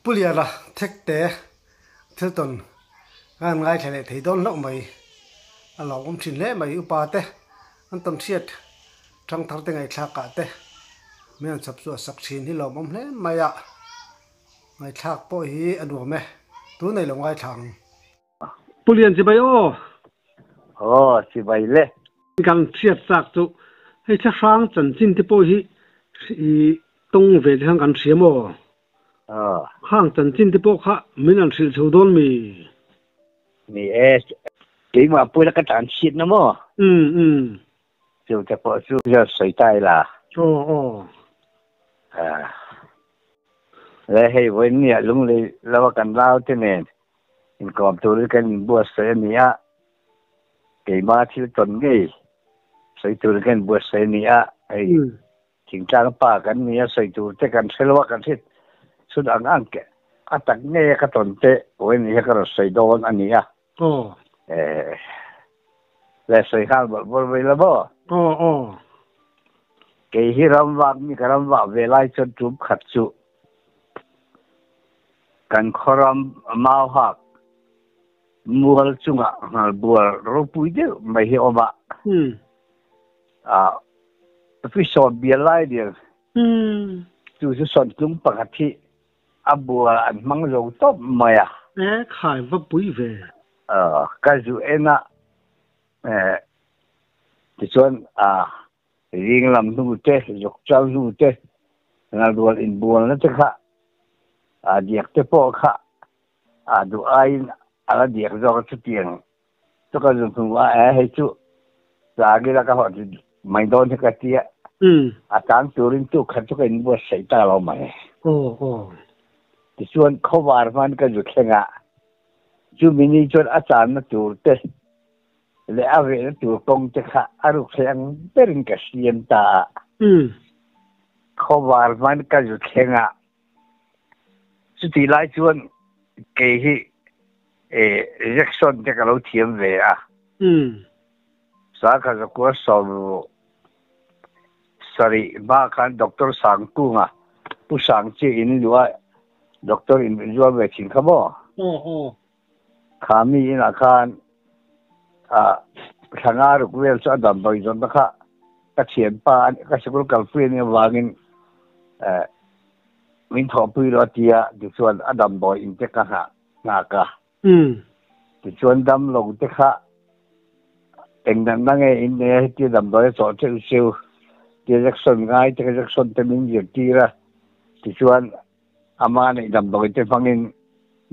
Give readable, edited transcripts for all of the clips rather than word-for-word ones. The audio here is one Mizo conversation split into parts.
Pu Liana Thekte thil tawn ka han ngaithla leh thei dawn hlauh mai. A lawmawm thin hle mai upa te an tawn hriat thangthar te ngaihthlak ah te min han chhawp chhuah sak thin hi lawmawm hle mai a, ngaihthlak pawh hi a nuam e, tun ei lo ngaithla ang. Pu Lian chibai aw. Aw chibai le. Kan hriat chak chu hei thlahrang chanchin te pawh hi i tawng ve te khan kan hria maw? Aw. Khang chanchin te pawh kha min han hrilh chho dawn mi? Ni e, keimah pawh ka tan chhiat na maw? Um um. Chu te pawh chu sawi ta ila. Aw aw. Le hei vawiin ah lunglei lova kan naute nen Inkawm turin kan inbuatsaih a ni a, keimah thil tawn ngei sawi turin kan inbuatsaih a ni a, hei thingtlang pa kan ni a, sawi tur te kan hre lo a, kan hre chhun ang ang ke a tak ngei a ka tawn te vawiin hi ka rawn sawi dawn a ni a, le sawi nghal mawlh mawlh mai la maw? Kei hi ram vak mi ka ram vah ve lai chuan tum khat chu Kan khawram mauhak mual chungah nghalbual ropui deuh mai hi a awm a. Fi sawn bial lai nia. Chu chu sawntlung pakhat hi a bual an hmang zo tawp mai a. E khai va pui ve. Ka zu en a, tichuan Ring lam hnu te, zukchal hnu te, ngalrual inbualna te kha a diak te pawh kha a duh aiin a la diak zawk a chutiang chu ka zu hnu a, e hei chu tlangin a ka haw mai dawn hi ka tia, a tang turin tuk khat chu ka inbuatsaih ta lo mai. Tichuan khawvar hman ka zu thleng a, chumi ni chuan a channa tur te leh a vehna tur kawng te kha a ruk thei ang berin ka siam ta a. Khawvar hman ka zu thleng a, chutih lai chuan kei hi Jackson te ka lo thiam ve a. Sangkhat zakua 77 hma khan Doctor Sangkunga Pu Sangchi in luah Doctor in zuar ve thin kha maw? Kha mi inah khan thla nga ruk vel chu a damdawi zawrhna kha ka thianpa ka sikul kalpui a nih avangin min thawhpui lo a ti a, tichuan a damdawi in te ka nghah nghak a. Tichuan damlo te kha eng natna nge in nei a hetia damdawi a chawh cheuh cheu tia injection ngai te injection te min zirtir a, tichuan Ama neih damdawi te hmangin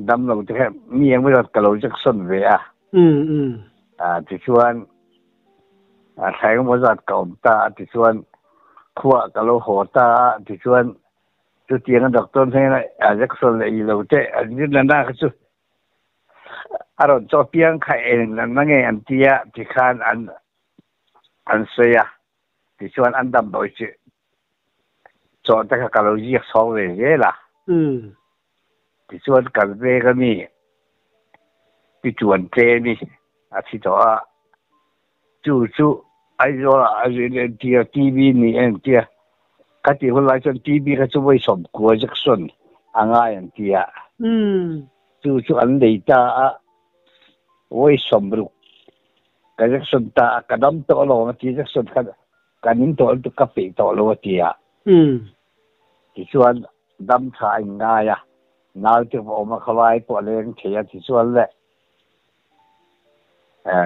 damlo te kha mi eng emaw ka lo injection ve a. Tichuan thla eng emaw zat ka awm ta a, tichuan khuaah ka lo haw ta a, tichuan chutianga doctor hnena injection leh i lo te an rinna na kha chu a rawn chaw piang kha eng natna nge an tia tikhan an an sawi a, tichuan an damdawi chu Chaw te kha ka lo ziak chhawng ve zel a. Tichuan kan veng a mi pi tuan tlem i a thi tawh a, chu chu Aizawl ah a zin entir a TB ni a entir a, ka tih hun lai chuan TB kha chu vawi sawmkua injection a ngai an ti a, chu chu an nei ta a, vawi sawmruk ka injection ta a, ka dam tawh alawm a ti injection kha Kan in tawh lutuk ka peih tawh lo a ti a. Tichuan dam tha a inngai a, naute pawh awm a khalai pawh a leng thei a tichuan le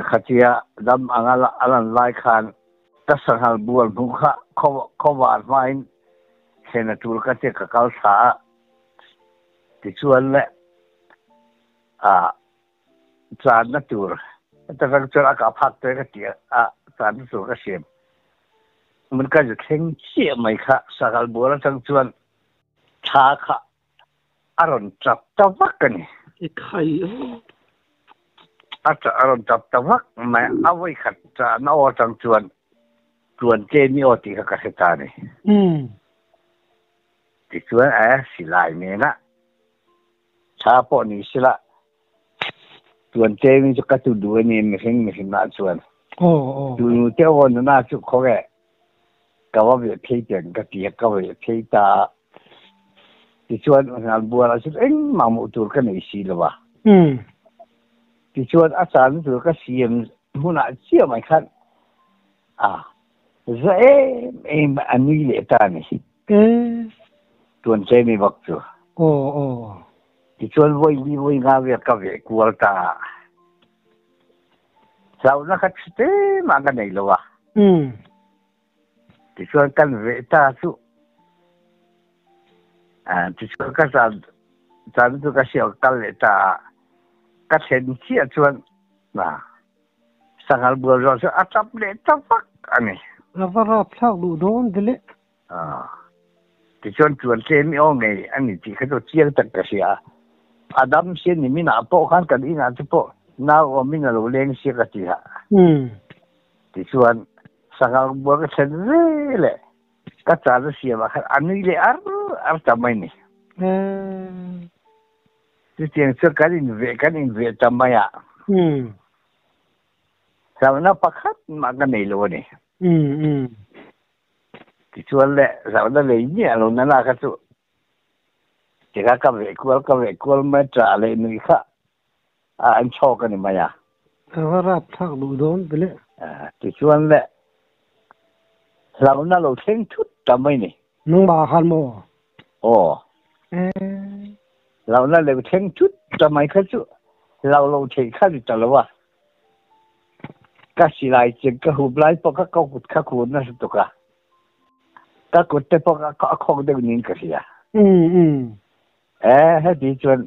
khatia dam anga a lan lai khan ka sanghal bual hmuh kha khawvar hmain thlen a tul ka tia ka kal thla a tichuan le Channa tur heta rang chuan a kah phak te ka ti a, channa tur ka siam. Mun ka zu thleng chiah mai kha sanghal bual atang chuan thla kha a rawn tap ta vak a ni. I khai aw. A a rawn tap ta vak mai a, vawi khat chahna aw atang chuan tuan che ni aw tih kha ka hre ta a ni. Tichuan a silai nena Tha pawh ni sila tuan tlem chu ka tu duh a ni mihring mihring ah chuan. Tu nu te aw nuna chu khaw nge ka va ve phei tiang ka ti a ka ve phei ta a. Tichuan ngal bual ah cun engmah hmuh tur ka nei si lo a. Tichuan a caan tur ka siam hmun ah cia mai khan a za em em a nui leh ta ni. Tuan ce mi bak cu. Tichuan voi li voi nga ve ka ve kual ta. Hlauhnak kha te ma ka nei lo a. Tichuan kan veh ta cu tichuan ka caan caan cu ka siau kal le ta ka thlen cia cun na sangal bual zong cu a tap le tafak ani. A va rap thlak duh dawn dile. Tichuan tuan tle mi aw ngei ani ti kha chu chiang tak ka sia. Adam sin ni mina po khan kan ina chu po nau om min lo leng sia ka ti ha. Tichuan sangal bua ka thlen ve le ka caan a siam ah khan a nui le ar ar ta mai ni. Chutiang cu kan in ve kan in ve ta mai ah. Zauna pakhat mah ka nei lo ani. Tichuan le zauna lei ni alo na na ka cu tikah ka ve kual ka ve kual mai tra le nui kha an chawk ani mai a. A va rap thlak duh dawn bile. Tichuan le hlauhna lo thleng thut ta mai ni. Nangmah khan maw? Aw. Hlauhna lo thleng thut ta mai kha chu hlau lo thei kha ni ta lo a. Ka silai cing ka hup lai pawh ka ka kut kha khur nasa tuk a. Ka kut te pawh a khawk deuh nin ka hria. Eh heti chuan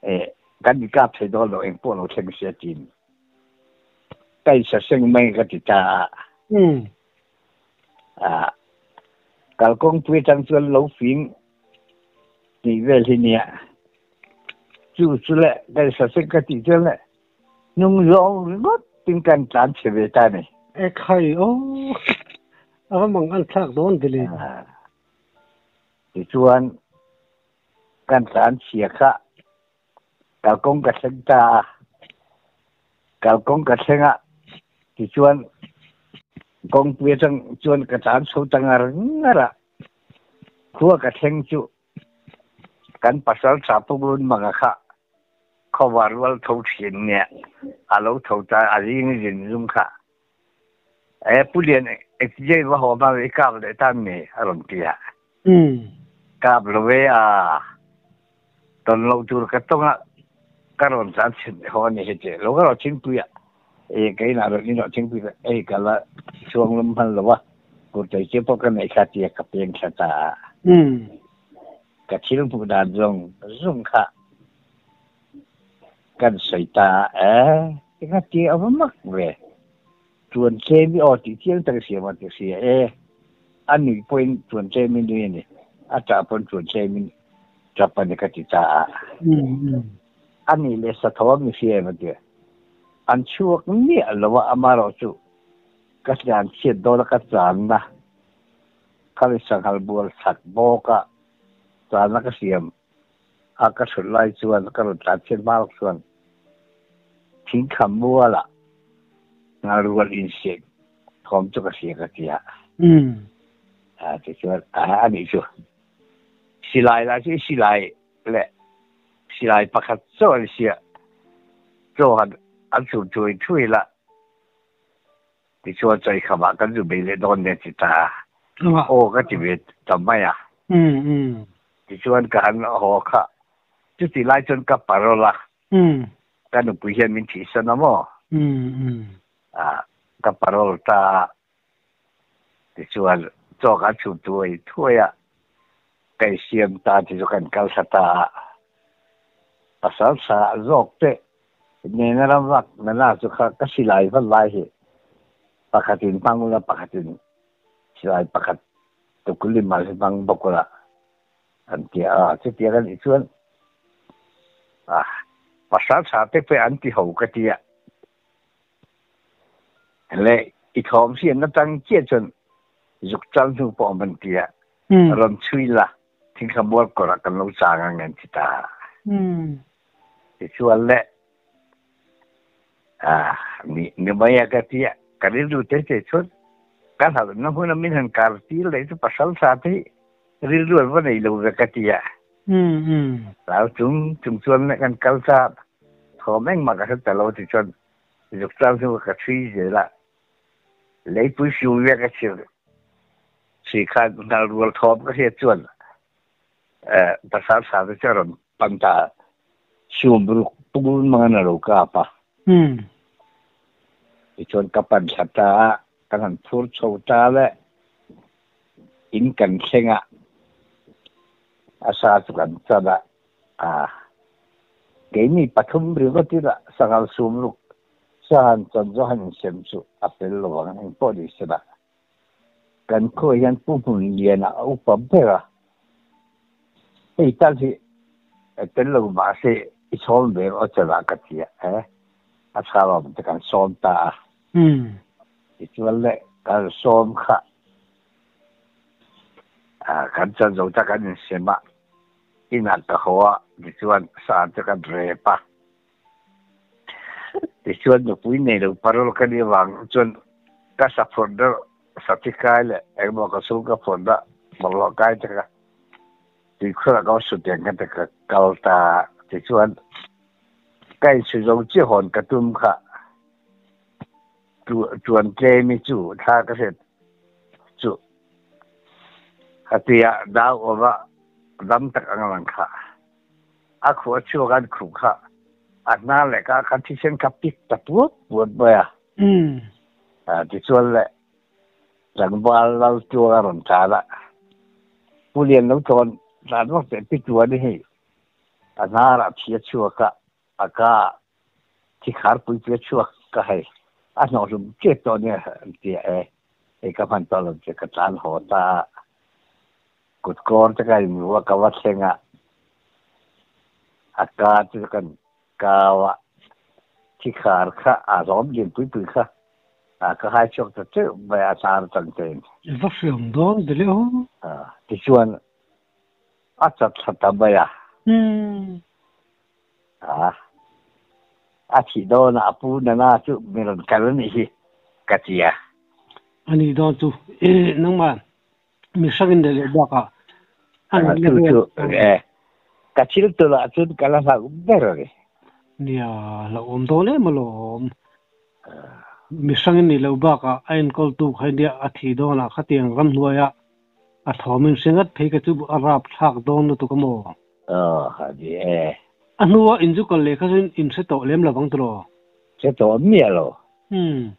eh kan i kap thei dawn lo eng pawh lo thleng sia tiin ka in saseng mai ka ti ta a. Ah kalkawngpui atang chuan lo fing tih vel hi nia. Chu chu le ka in saseng ka tih chuan le hnung zawng ringawt tin kan tlan chhe ve ta ni. E khai aw a va mang an thlak dawn vele. Tichuan kan tlanchia kha kalkawng ka thleng ta a. Kalkawng ka thleng ah tichuan kawngpui atang chuan ka tlan chho ta ngar ngar a. Khua ka thleng chu kan pasal tha Pu Manga kha khuavar rual tho thin nia a lo tho ta a zing zin zum kha. E Pu Lian XJ va haw hma i kap leh tan mi a rawn ti a. Kap lo ve a ton lo tur ka tong a ka rawn tlan chhin haw ni hi che lo ka rawn thingpui a e kei na rawn in rawn thingpui ka ei ka la chuang lum hman lo a kurtai che pawh ka nei kha tia ka peng thla ta a. Ka thil hmuh dan zong zong kha kan soi ta a e nga ti a va mak ve tuan tlem i aw ti chiang tak siam a ti sia e a nui pawhin tuan tlem in nui ani a ṭah pawn tuan tlem in ṭap ani ka ti ta a ani le satho mi hria em a ti an chhuak miah lo a amarawh chu ka tlan chhiat dawn a ka chan na khami sanghal bual chak bawk a chan na ka siam a ka hrut lai chuan ka rawn tlan chhiat hma lawk chuan thingkham mualah ngalrual insek thawm chu ka hria ka ti a. Tichuan a nih chu silai lah chu silai le silai pakhat chaw an sia chaw han an chhum thui thui la tichuan chawi khamah kan zu bei leh dawn nen ti ta aw ka ti ve ta mai a. Tichuan ka han haw kha chuti lai chuan ka parol a ka nupui hian min thihsan a maw ka parol ta a tichuan chaw kan chhum thuai thuai a ka insiam ta ti chu kan kal thla ta a pasal tha zawk te nena ram vak nana chu kha ka silai vat lai hi pakhatin hmang ula pakhatin silai pakhat Tukulim ah hi hmang bawk ula an ti a, chutiang a nih chuan ah pasal tha te pawh an ti ho ka ti a, le i thawm hriatna tang chiah chuan zuk chal hnu pawh awm an ti a, rawn chhui la thingthla mual kawrah kan lo chang ang an ti ta. Tichuan le ah ni ni mai a ka ti a, ka rilru te te chuan ka hlauhna hmuna min han kar tir leh chu pasal tha te hi Rilru an va nei lo ve ka ti a. Hlau chung chung chuan kan kal ta thawm engmah ka hre ta lo ti chuan zuk chang chu ka chhui zel a. Leipui siu ve ka chhir chhui khan nghal rual thawm ka hriat chuan pasal sa te chu a rawn pan ta a. Sium ruk pung mangan a lo kap a. Tichuan ka pan thla ta a, kan han phur chho ta le. In kan thleng a, a sa chu kan chan a, a keini pathum ringawt ila sanghal sum ruk sa han chan zawh han insem chu a fel lo ang, engpawh ni se la kan khawi hian Pu Hmunliana a upa ber a, hei tal hi tel lo mahse i sawm ve rawh a chan ah ka ti a, he a tha lawm te kan sawm ta a. Tichuan le kan sawm kha kan chan zo ta kan insem a, inah ka haw a, tichuan sa chu kan rep a. Tichuan nupui nei lo parol ka nih avang chuan ka sa phawrh deuh sati kai leh engemaw ka chhung ka phawrh dah bawlhhlawh kai te kha tuikhurah ka va sut ang kha te ka kal ta a. Tichuan ka insu zo chiah hawn ka tum kha. Tuan tlem hi chu thla ka hriat chu hati ah dau awm a dam tak ang lang kha a khuh a chhuak an khuh kha a hna leh ka kha thisen kha pik ta puat puat mai a tichuan le tlangval lal tuang a rawn tlan a Pu Lian lo tlawn tlan vak teh pi tuan hi hei a hnar ah thi a chhuak a a ka Thikhar pui chu a chhuak ka hei a hnawh hlum tep tawh nia an ti a e hei ka hman tawh lo che ka tlan haw ta a kut kawr te ka in ruah ka va thleng a a ka chu kan kau a thikhar kha a hlawm lian pui pui kha a ka hai chhuak ta teuh mai a hnar atang te in. Va hriam dawn ve le aw. Tichuan a chat thla ta mai a. A, a thih dawn a, a pu Nana chu mi rawn kal a nih hi, ka ti a. A nih dawn chu, nangmah mi hrangin leh leh bakah a ngaihna vel. Chu chu, e, ka thil tunah chuan ka la hlauh ber a ni. Nia, hlauhawm dawn em alawm. Mi hrangin nih loh bakah a enkawltu kha nia a thih dawnah khatiang ramhnuaia a thawmin hre ngat phei ka chu a rapthlak dawn lutuk a maw? Aw, a ni e. A hnua in zu kal leh kha chuan in hre tawh lem lovang tiraw? Hre tawh miah lo. Umm.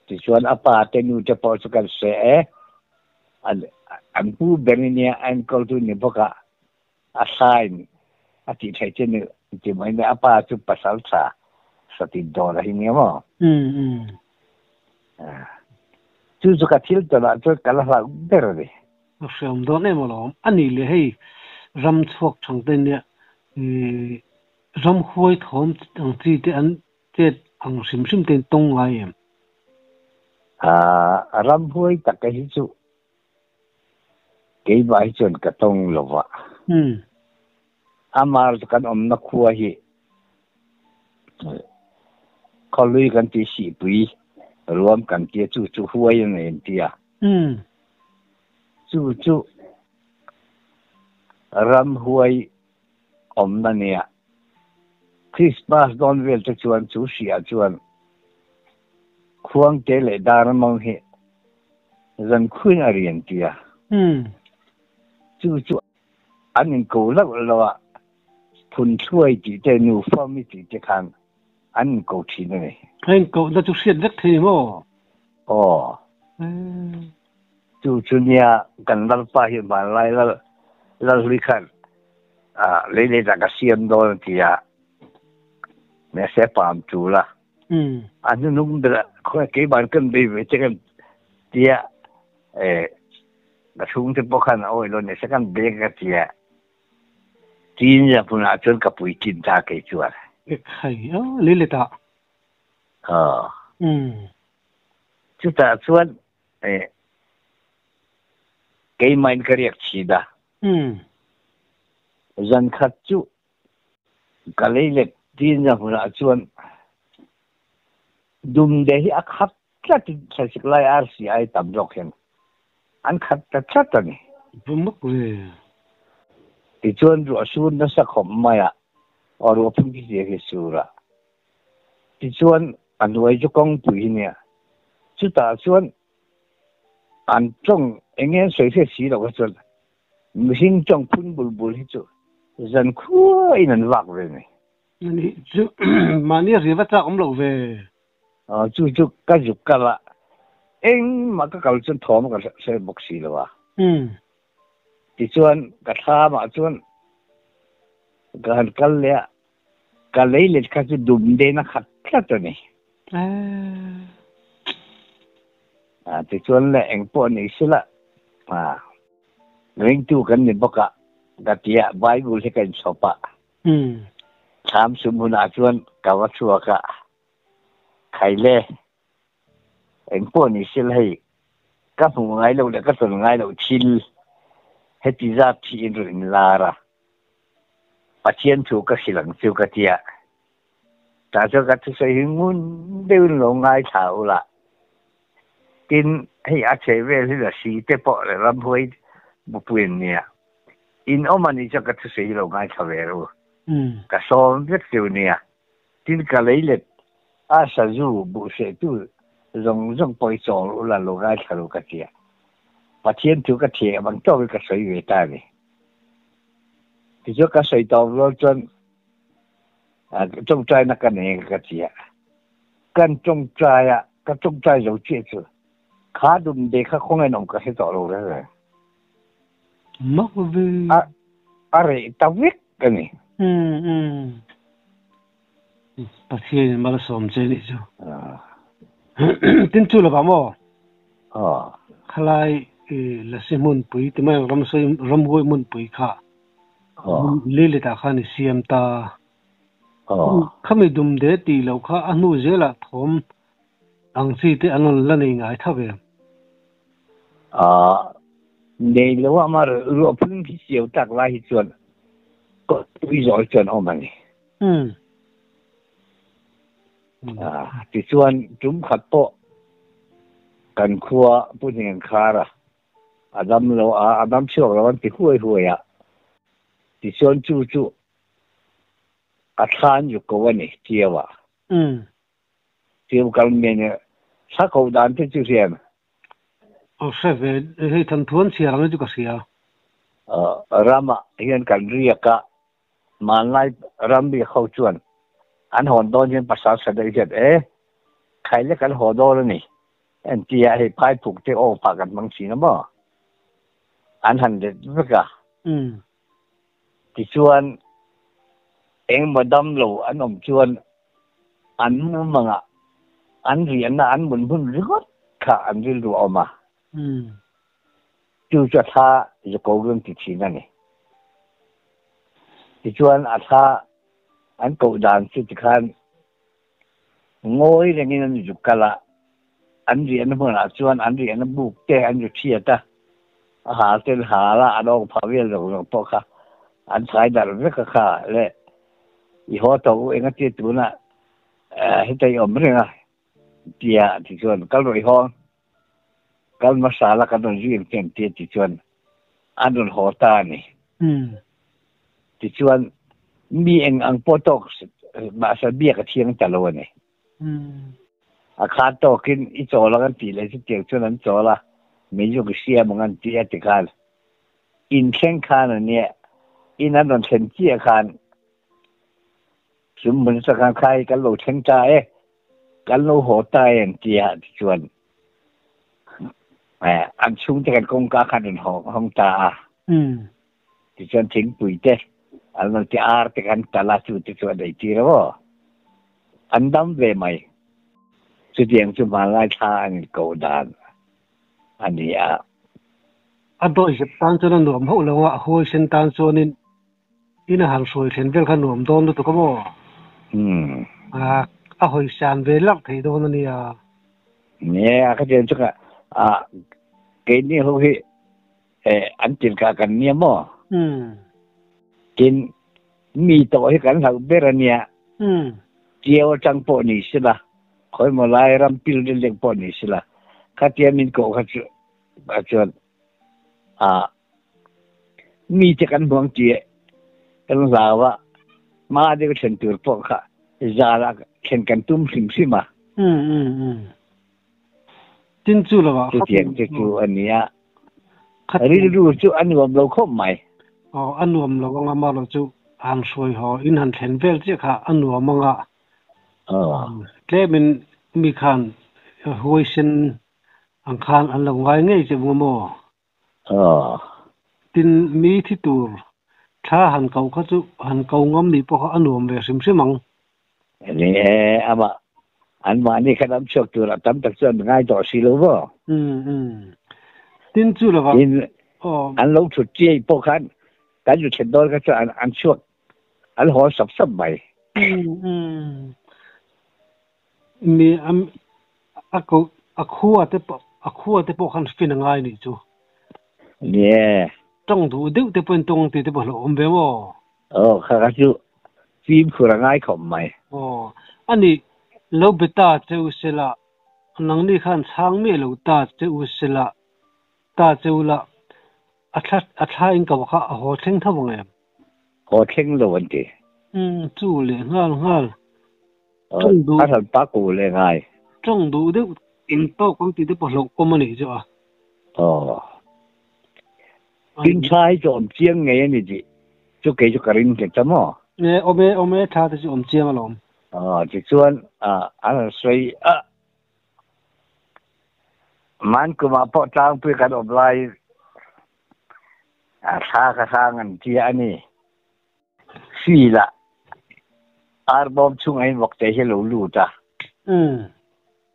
Tichuan a pa te nu te pawh chu kan hre e. An an pu ber nia a enkawltu ni bawk a, a hlain a tih theih che ni ti mai nia a pa chu pasal tha satin dawn a hi nia maw? Umm umm. Chu chu ka thil tawnah chuan ka la hlauh ber a ni. A hreawm dawn em alawm. A nih leh hei ram chhuak thang te nia ih ram huai thawm ang chi te an chet ang hrim hrim te in tawng ngai em? Aaa ram huai taka hi chu keimah hi chuan ka tawng lo va. Amah chu kan awmna khua hi khawlui kan ti sihpui ruam kan tia chu chu huai a nei an ti a. Chu chu ram huai awmna nia. Christmas dawn vel te chuan chu hriah chuan khuangte leh darmang hi zan khuin a rian ti a. Chu chu an inko loh loh a, phun thluai tih te, nufami tih te khan an inko thin a ni. A inkohna chu hriat vek thei maw? Aw. Chu chu nia kan Lalpa hi hmanlai lal Lalhlui khan lei lei dah ka siam dawn a ti a, mahse pam tul a. A hnuhnung berah khawnge keimah kan bei ve che kan tia Ka chhungte pawh khan a awih lo nasa kan bag a tia tin a hmunah chuan ka puitlin ta kei chuan. Ekhai a lei let ah. Aw. Chutah chuan keimahin ka riak chhin a. Zan khat chu ka lei let tin a hmunah chuan dumde hi a khat tlat in thlasik lai arsi ai tam zawk hian an khat ta tlat a ni. Va mak ve. Tichuan ruah sur nasa khawp mai a, aw ruah phun khi zia khi sur a. Tichuan a hnuai chu kawngpui hi nia. Chutah chuan an tawng eng nge an sawi hriat si loh kha chuan mihring tawng phun bul bul hi chu zan khuain an vak ve mai. Ani chu mahni a riva chak awm loh ve. Aw chu chu ka zuk kal a, engmah ka kal chuan thawm ka hre bawk si lo a. Tichuan ka thlamah chuan ka han kal leh a, ka lei let kha chu dum den a khat tlat a ni. Tichuan le engpawh ni sela ringtu kan ni bawk a ka ti a, Bible hi ka inchhawp a. Thlam sum hunah chuan ka va chhuak a, Khaile, engpawh ni sela hei ka hmuh ngai loh leh ka tawn ngai loh thil heti zat thi in rawn inlar a, Pathian thu ka hrilh ang chu ka ti a, tah chuan ka thusawi hi ngun deuhin lo ngaithla ula, tin hei a chhe vel hi lasi te pawh leh ramhuai bupui an nia. In awm a nih chuan ka thusawi hi lo ngaithla ve ru. Ka sawm vek cheu nia. Tin ka lei let a sazu buh hrehtu zawng zawng pawh hi chawl ula lo ngaithla ru ka tia. Pathian thu ka thieh avang tawkin ka sawi ve ta a ni. Tichuan ka sawi tawp rual chuan tawngtaina ka nei ka tia. Kan tawngtai a, ka tawngtai zo chiah chu kha dum ve kha khawngaih awm ka hre tawh lo reng reng. Mak ve. A a reh ta vek a ni. Umm umm. Pathian in malsawm che nih chu. Tin chu lovah maw? Khalai Lasi hmunpui ti mai ang ramsawi ramhuai hmunpui kha Lilith ah khan i siam ta. Khami dumde tih loh kha a hnu zelah thawm ang chi te an rawn la nei ngai tha ve. Nei lo a mar ruah phun hi siau tak lai hi chuan kawtpui zawl chuan awm a ni. Tichuan tum khat pawh kan khua Pu Hnenkhar a a dam lo a, a dam chhuak lo an ti huai huai a. Tichuan chu chu a thlan ru ko a ni Tiau ah. Tiau kal men thla ko dan te chu hian. Aw hre ve, hei thanthuan chhiar ang hi chu ka hria. Ramah hian kan riak a, hmanlai ram riak ho chuan an hawn dawn hian pasal sa deuh hian e, khaile kan haw dawn a ni, an ti a, hei phaiphuk te aw phah kan hmang thin a maw? An han let vek a. Tichuan engmaw damlo an awm chuan an mumangah an riahna an mun hmun ringawt kha an rilru a awm a. Chu chu a thla zuko rawn ti thin a ni. Tichuan a thla an koh dan chu tikhan ngawi rengin an zuk kal a, an riahna hmunah chuan an riahna buk te an ru thiat a, a hal ten hal a, an awk phah vel zawng zawng pawh kha an chhai darh vek a kha le i haw tawh u engatia tunah heta i awm reng a tia tichuan kal rawh i haw ang kal hmasa la kan rawn zui ang che an tia tichuan an rawn haw ta a ni. Tichuan mi eng ang pawh tawk mahse biak a thiang ta lo a ni. A kha tawkin i chawl ang an tih leh chutiang chuan an chawl a, meizu ka siam ang an ti a ti khan in thleng khan a nia, in an rawn thlen chiah khan sum hmun atang khan khai kan lo thleng ta e, kan lo haw ta e an ti a tichuan an chhungte kan kawngka khan rawn hawng ta a. Tichuan thingpui te an rawn ti ar te khan tal a chu te chu an ei tir a maw? An dam ve mai. Chutiang chu hmanlai thla an inkoh dan a ni a. A dawihzep tan chuan a nuam hauh lo a, a huaisen tan chuanin in a han hruai thlen vel kha nuam dawn lutuk a maw? A hawisan ve larh thei dawn a nia. Nia, khatiang chu ka keini ho hi an tirhkah kan nia maw? Tin, mi tawh hi kan hlauh ber a nia. Tiau atang pawh ni sela, khawimaw lai ram pil rilrek lek pawh ni sela, khatia min koh kha chu chuan a Mi te kan hmuang tih kan hlau a, hma deuh thlen tur pawh kha zan ah thlen kan tum hrim hrim a. Um um um. Tin chu lo ah. Chutiang te chu a ni a. Rilru chu a nuam lo khawp mai. Aw a nuam lo anga mah chu han hruai haw in han thlen vel chiah kha a nuam anga. Aw. Tlemin mi khan huaisen ang khan an lo ngai ngei che vung a maw? Aw. Tin mi thi tur thla han ko kha chu han ko ngam nih pawh kha a nuam ve hrim hrim ang. Ni e, amah anmahni kha ram chhuak tur a tam tak chuan ngai tawh si lo maw? Um um. Tin chu lovah. Tin, an lo thut chiai pawh khan kan zu thlen dawn kha chuan an chhuak an haw sap sap mai. Um um. Mi a ko a khua te pawh a khua te pawh khan fin a ngai nih chu. Ni e. Tawng duh deuh te pawhin tawng tih te pawh hlauhawm ve maw? Aw kha kha chu fimkhur a ngai khawp mai. Aw a nih lo be ta che u sela nangni khan chhang miah lo ta che u sela ta che u la a thla a thla in ko kha a haw thleng tho ang em? Haw thleng lo an ti. Umm chu leh nghal nghal. Tawng duh. A hran pa ko leh ngai. Tawng duh deuh in tawk ang tih te pawh hlauh awm a nih chu a. Aw. Tin tha hi chu awm chiang ngei a ni tih chu kei chu ka ring nghet ta maw? E awm e awm e tha te chu awm chiang alawm. Aw tichuan an han sawi a. Man kumah pawh tlangpui kan awm laiin thla ka hrang an tia a ni. Field ah arbawm chungah hin vawkte hi a lo lut a.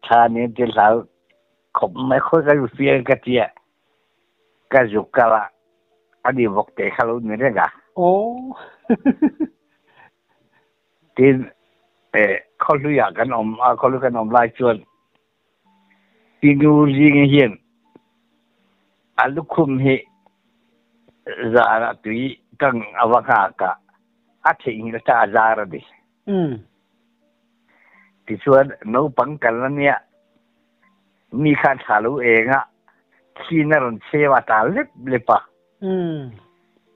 Thla nen ti hlau khawp mai khawi ka zu fial ka tia ka zu kal a ani vawkte kha lo ni reng a. Aw. Tin khawhlui ah kan awm a khawhlui kan awm lai chuan Tinu zinga hian a lukhum hi zara tui kang a va nghak a, a theihnghilh ta a zar a ni. Tichuan naupang kal ania mi khan thla lo eng a, thliin a rawn cheu a ta lep lep a.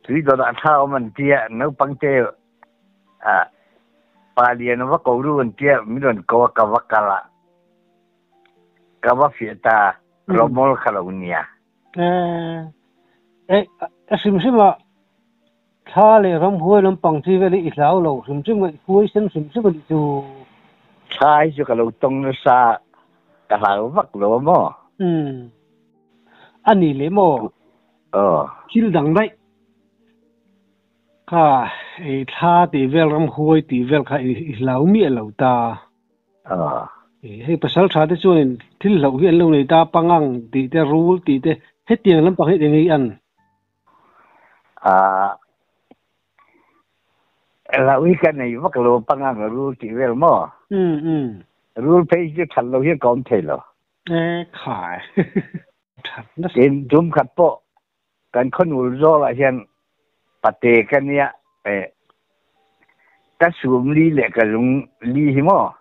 Tui dawtah thla awm an tia, naupang te pa lian a va ko ru an tia, min rawn ko a ka va kal a. Ka va fiah ta, rawmawl kha lo nia. Eh, a hrim hrim a, thla leh ramhuai lampang chi vel hi i hlau lo hrim hrim a, i huai sen hrim hrim a nih chu. Thla hi chu ka lo tawng nasa, ka hlau vak lo a maw? Umm, a ni leh maw? Aw. Thil dang daih kha, ei thla tih vel ramhuai tih vel kha i hlau miah lo ta. Hei pasal tha te chuanin thil hlauh hi an lo nei ta pangang tih te rul tih te hetiang lampang hi eng nge i an? Hlauh hi ka nei vak lo pangang rul tih vel maw? Rul phei hi chu that lo hian ka awm thei lo. E khai. That nasa. Tin tum khat pawh Kan khawnul zawlah hian pate ka nia eh ka sum li leh ka lung li hi maw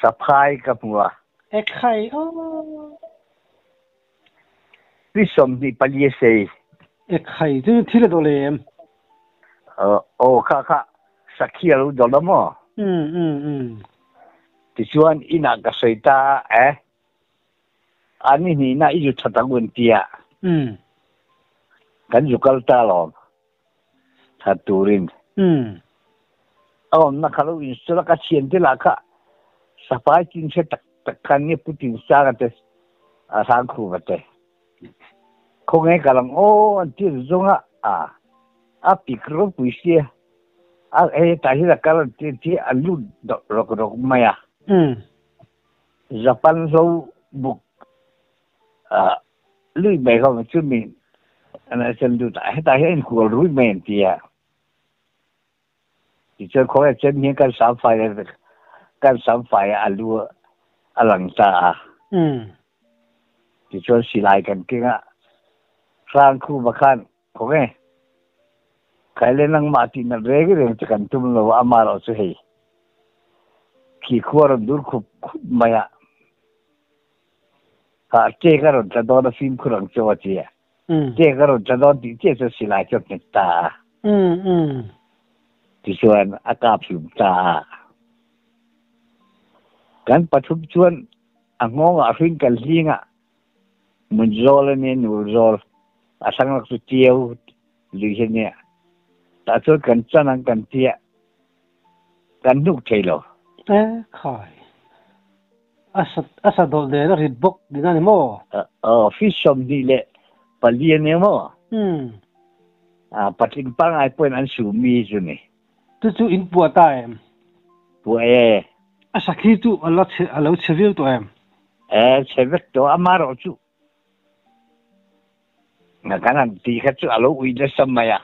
saphai ka hmu a. Ekhai aw. Pi 24 a sei. Ekhai chu thil a dawh leh em? Aw kha kha sakhi a lo dawlh a maw? Tichuan inah ka sawi ta a eh. A ni hnihna i zu that ang un tia kan zu kal ta alawm that turin. A awmna kha lo install a ka thiante lah kha sapai chin hre tak tak khan nge Pu Tinsanga te a Hrangkhuva te khawnge kal ang aw an ti zawng a a pik ropui sia a hei tah hian a kal an ti an ti a lut rawk rawk mai a. Japan hlo buk lui mai ho chu mi an sen lut a hetah hian inkual rui mai an ti a tichuan khawnge chen hian kan sam fai kan sam fai a lu a lang ta a tichuan silai kan keng a Hrangkhuva khan khawnge khaile nangmah tih nat reng reng chu kan tum lo a amaherawh chu hei khi khua rawn dur khup khup mai a, kha cake a rawn tla dawn a fimkhur ang chu a ti a. Ṭek a rawn tla dawn tih chiah chuan silai chu a hmet ta a. Tichuan a kap hlum ta a. Kan pathum chuan a nghawngah hring kan hling a, mun zawl a nia, nur zawl, a thlang lak chu tiau lui hi a nia. Tah chuan kan chan ang kan tia, kan hnuk thei lo. E khai. A sa a sa dawlh nen a rit bawk ding a ni maw? Aw, fish 24 a nia maw? Umm. A patling pangngai pawhin an su mi chu ni. Chu chu in puah ta em? Puah e. A sakhi chu a la chhe a lo chhe viau tawh em? E, chhe vek tawh amarawh chu. Kan han tih kha chu a lo ui nasa mai a.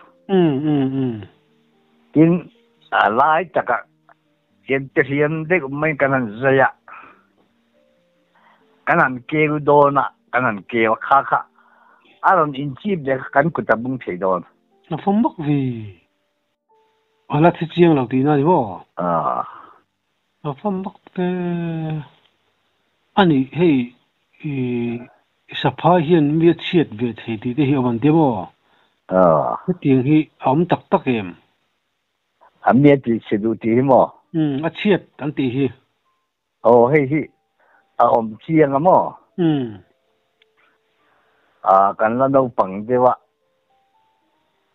Tin, a lai takah hian te hliam deuh mai kan han zai a, kan han keu dawn a, kan han keu a, kha kha a rawn inchip leh kha kan kut a bung thei dawn. A fawm bawk ve. A la thi chiang lo tihna a ni maw? A fawm bawk te a ni hei i saphai hian mi a chhiat ve thei tih te hi awm an ti maw? Hetiang hi a awm tak tak em? A mi a tih chhe duh tih hi maw? Umm a chhiat an tih hi. Aw hei hi a awm chiang a maw? Umm. A kan la naupang deuh a,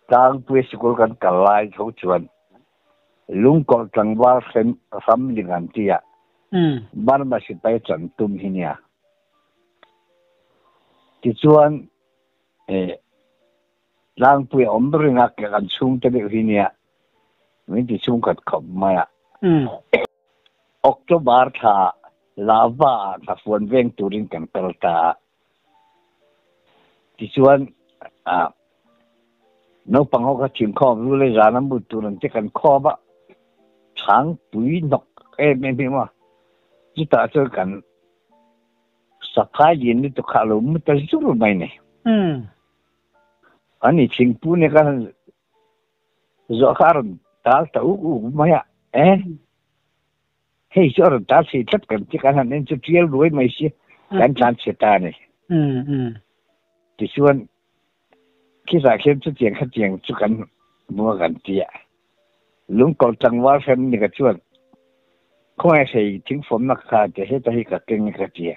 Tlangpui sikul kan kal lai tho chuan Lungkawlh tlangval hrem Ramling an ti a, Burma sipai chan tum hi nia. Tichuan eh Tlangpui a awm ring a, ke kan chhungte deuh hi nia min ti chhungkhat khawp mai a. October thla lava ah thla fuan veng turin kan kal ta a. Tichuan naupang ho kha thimkhawm ru le zan a mut tur ang te kan khawm a, chhangpui hnawk em em hi maw chutah chuan kan Saphai lian lutuk kha a lo mu ta zur mai ni. Ani thingpu nia ka han zawh kha a rawn tal ta uk uk mai a, e hei chu a rawn tal thei tlat kan ti kan han en chu tial ruai mai si kan tlan chhe ta a ni. Tichuan khitah khian chutiang khatiang chu kan hmu a kan ti a. Lungkawlh tlangval hrem ni ka chuan khawngaih hrei thingfawmna kha te heta hi ka keng e ka ti a.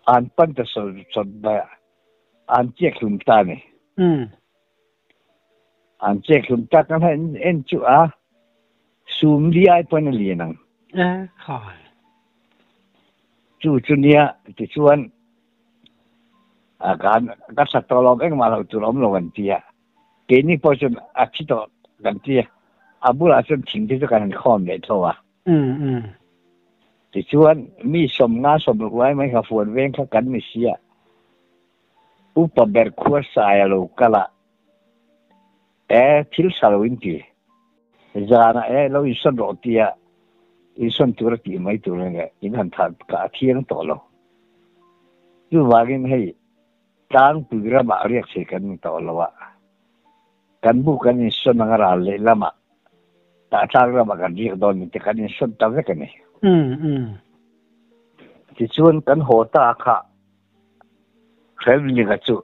An pan ta sawt sawt mai a, an chiak hlum ta a ni. An chiak hlum ta kan han en chu a, sum li ai pawhin a lian ang. E khai. Chu chu nia tichuan a kan ka sak tawh lo engmah lo tur awm lo an ti a. Keini pawh chuan a thi tawh kan ti a, a bulah chuan thing te chu kan han khawm leh tho a. Tichuan mi 50 60 mai kha fuan veng kha kan ni si a, upa ber khua sai a lo kal a, e thil tha lo in ti, zanah e lo insawn rawh ti a, insawn tur a tih mai tur a nia, in han thah kha a thiang tawh lo. Chuvangin hei Tlangpui ramah riak thei kan ni tawh lo a, kan bu kan insawn anga ral leh lamah Tahtlang ramah kan riak dawn ni te kan insawn ta vek a ni. Tichuan kan haw ta kha Hremlinga chu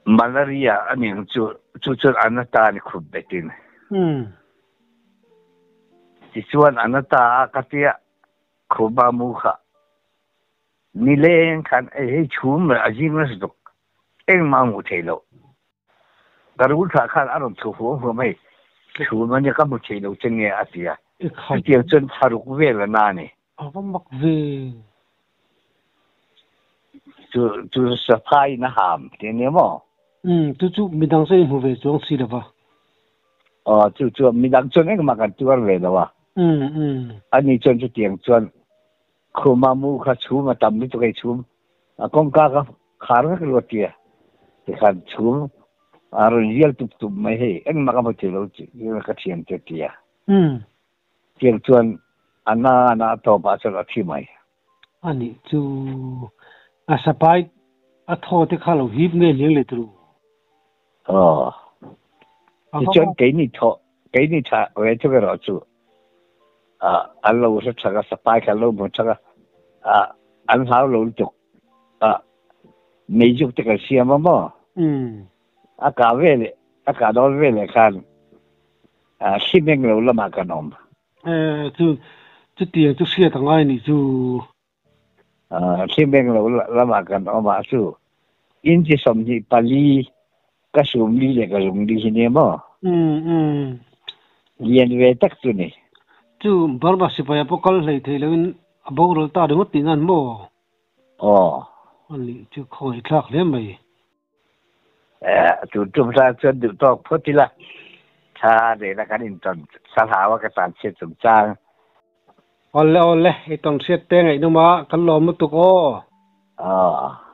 malaria a ni ang chu, chu chuan a na ta a ni khup betin. Tichuan a na ta a ka tia khupa mu kha Nileng khan ei hei chhum leh a zing nasa tuk engmah a hmuh theih loh. Ka rul thlah khan a rawn chhuh huam huam hei chhum a nia ka hmu thei lo che nge a ti a. Chutiang chuan thlaruk vel a na a ni. A va mak ve. Chu chu saphai in a ham ti a nia maw? Umm chu chu midang chuan i hmu ve chuang si lo va. Aw chu chu midang chuan engmah kan tuar ve lo a. Umm umm. Ani chuan chutiang chuan Khuma mu kha chhum a tam lutuk ei chhum a kawngka ka khar vek luat tia tikhan chhum a rawn rial tup tup mai hei engmah ka hmu thei lo ka thian te tia tiang chuan a na a na tawp ah chuan a thi mai. A nih chu a sapai a thaw te kha lo hip nge liang leh turu. Aw. Tichuan keini thaw keini tha ve thung erawh chu ah an lo hre thak a sapai kha an lo hmu thak a ah an hlau lo lutuk ah meizuk te kan siam a maw? A kah veleh, a kah dawn veleh khan hlimeng lo lamah kan awm. E, chu, chutiang chu hriat a ngai nih chu. Hlimeng lo lamah kan awm a, chu inchi 24 ka sumli leh ka zungli hi nia maw? Lian ve tak chu ni. Chu Burma sipaia pawh kal hlei thei loin a boral ta ringawt tih nan maw? Aw. A nih chu khawngaih thlak hle mai. Eh, tun tum hlan chuan duh tawk phawt ila, thla nena kan intawn thla hlau a ka tan chhiat chungchang. Awle awle, i tawn hriat te ngaihnawm a, kan lawm lutuk aw. Aw.